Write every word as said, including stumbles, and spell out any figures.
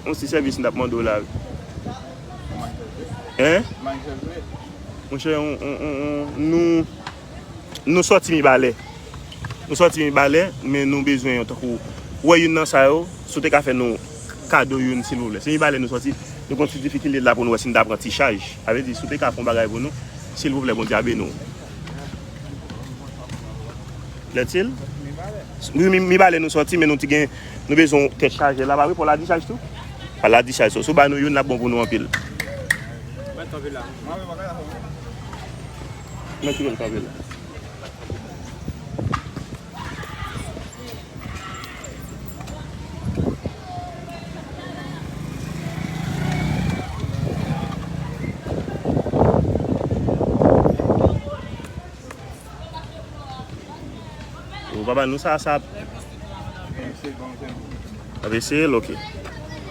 Yon ti sèvis n t ap mande w la. Hein? Monchè, on, on, on, on, nou, nou sòti Mibalè. Nou sòti Mibalè, men nou bezwen yon tankou. Ou wè youn nan sa yo, si w te ka fè nou kado youn, silvouplè. Se Mibalè nou sòti, nou konn ti difikilte la pou nou wè si n ta pran ti chaj. Sa vle di, si w te ka fè yon bagay pou nou, silvouplè, Bondye a beni w. Lètil? Wi, mi, Mibalè nou sòti, men nou ti gen, nou bezwen tèt chaje la, pa vre, pou la dichaj tou. Pa la dichaj, so, si w ba nou youn, l ap bon pou nou anpil. Mèt kanpe la. Mèt kanpe la. Ou pa ba nou sa, sa. Ap eseye l, ok.